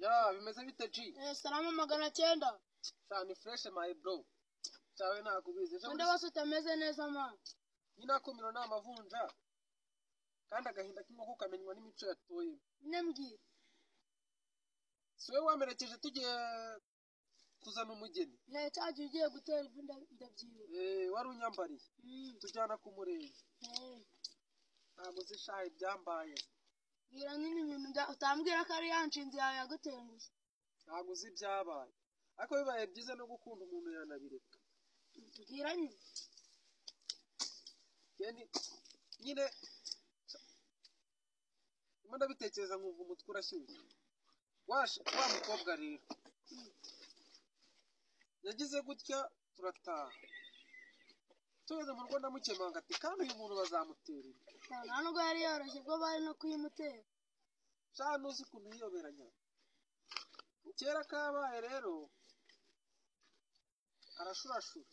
Ya bimeze bite G? Salama 900. Cyane fresh my bro. Cyawe nakubize. Nde bose utameze neza man. Nyina komiro na amavunja. Kandi agahinda k'inkoko kamenywa n'imico yatoye. Nembwira. Siwe wamerekeje tugiye kuzana umugeni. Ne cyaje ugiye gutera ivi ndabyibuka. Wari unyambariye. Tujyana ku murenge. Ntabwo zishaye ibyambaye. Bwira nyine ibintu utambwira ko ari yanshinze yawe yagutengushye. Ntabwo uzi ibyabaye. Ariko bibaye byiza no gukunda umuntu yanabireka. Bwira nyine. Nyine ndimo ndabitekereza nkumva umutwe urashyushye. Wa mukobwa rero yagize gutya turataha. Tugeze mu rugo ndamukemanga ati kandi uyu muntu bazamutera inda. Nta nubwo yari yoroshye bwo bari no kuyimutera. Sha ntuzi ukuntu yiyoberanya. Kera kabaye rero arashurashura.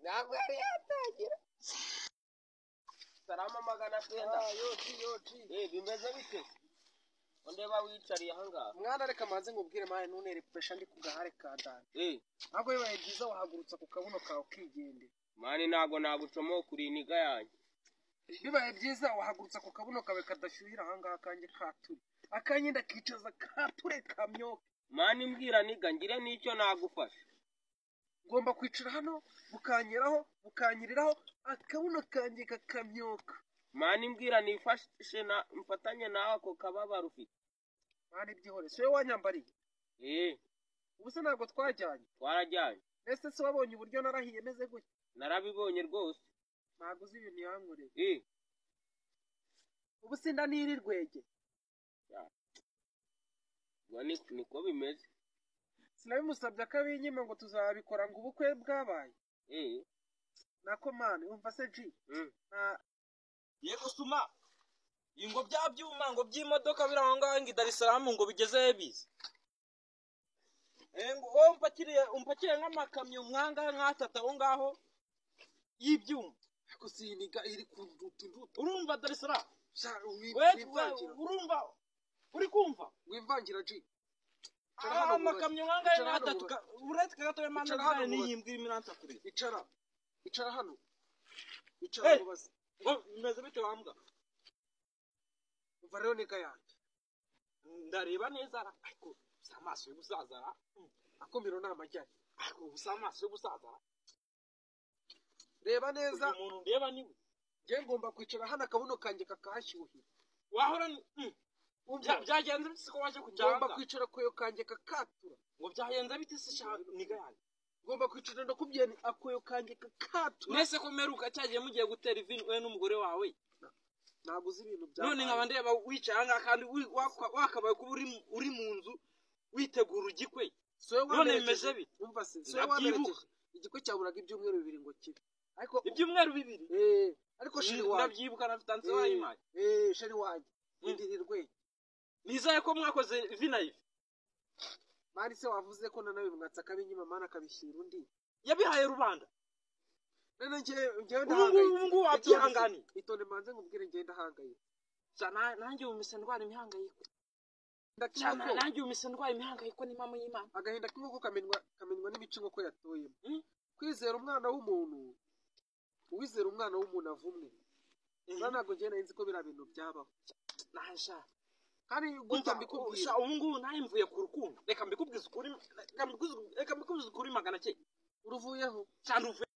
Ntabwo yari yatangira. Salama 900. Yoti yoti. Bimeze bite? Ndeba wicariye aha ngaha. Mwana reka manze ngubwire mane ntunere pressure ndi kugahare ka dani. Ntabwo bibaye byiza wahagurutsa ku kabuno kawe ukigendera. Mani ntago nagucomo kuri iniga yanjye. Bibaye byiza wahagurutsa ku kabuno kawe kadashyuhira aha ngaha kanjye kature. Akanye ndakicaza kature kamyoka. Mani mbwira niga ngire n'icyo nagufasha. Ngomba kwicara hano bukanyeraho bukanyiriraho akabuno kanjye kakamyoka. Mani mbwira nifashe na mfatanye nawe ako kababaro ufite. Mani byihore siwe wanyambariye. Ubu se ntabwo twajyanye. Twarajyanye. Ese se wabonye uburyo narahiye meze gutya? Narabibonye rwose. Ntabwo uzi ibintu yankoreye. Ubu se nda nirirwege. Ubwo niko bimeze. Sinabimusabye akabinyima ngo tuzabikora ngo ubukwe bwabaye. Nako mani umva se G. Yego suma. Ingo bya byuma ngo by'imodoka biraho ngaho ngi Dar es Salaam ngo bigeze bize. Ngo umpakiriye nk'amakamyo mwanga nk'atatu aho ngaho y'ibyuma. Ariko siniga iri kunduta nduta. Urumva Dar es Salaam? Urumva uri kumva? Wimvangira G. Amakamyo mwanga nk'atatu uretse gatoya manda niyimbwira iminanza kure. Icara. Icara hano. Icara mubaze. Ngo bimeze bite wambwa? Umva rero niga yanjye. Ndareba neza ariko si amaso y'ubusaza. Akomiro ni amajyane. Ariko si amaso y'ubusaza. Reba neza. Umuntu ndeba niwe. Ngiye ngomba kwicara hano akabuno kanjye kakahashyuhira. Wahora byagenze bite ko waje kujyanga? Ngomba kwicara koyo kanjye kakatura. Ngo byagenze bite se sha niga yanjye? Ngomba kwicara ndakubwiye ni akoyo kanjye kakatura. Nese ko meruka cyagiye mugiye gutera ivi we n'umugore wawe. Ntabwo uzi ibintu byabaye. None nkaba ndeba wicaye aha ngaha kandi wakabaye kuba uri mu nzu witegura igikwe. None bimeze bite? Umva se, siwe wamerekeje. Igikwe cyaburaga ibyumweru 2 ngo kibe. Ariko ibyumweru 2? Ariko sheri wanjye. Ndabyibuka na fitanse warayimpaye. Sheri wanjye. Indirirwe. Nizeye ko mwakoze ivi na ivi. Mani se wavuze ko nanabimwatsa akabinyima mana akabishyira undi. Yabihaye rubanda. None ngewe ndahangayitse. Ubu ngubu wabyihanganiye. Itonde manze nkubwire ngewe ndahangayitse. Nanjye ubu ndwara imihangayiko. Nanjye ubu ndwara imihangayiko ni mama y'Imana. Agahinda k'inkoko kamenywa n'imico inkoko yatoyemo. Kwizera umwana w'umuntu, uwizera umwana w'umuntu avumwe. Ntabwo ngewe nari nzi ko biriya bintu byabaho. Nasha. Kandi gutya mbikubwira. Ubu ngubu nawe mvuye ku rukundo. Reka mbikubwize ukuri, reka mbikubwize ukuri 900. Uruvuyeho. Cyane uvuye.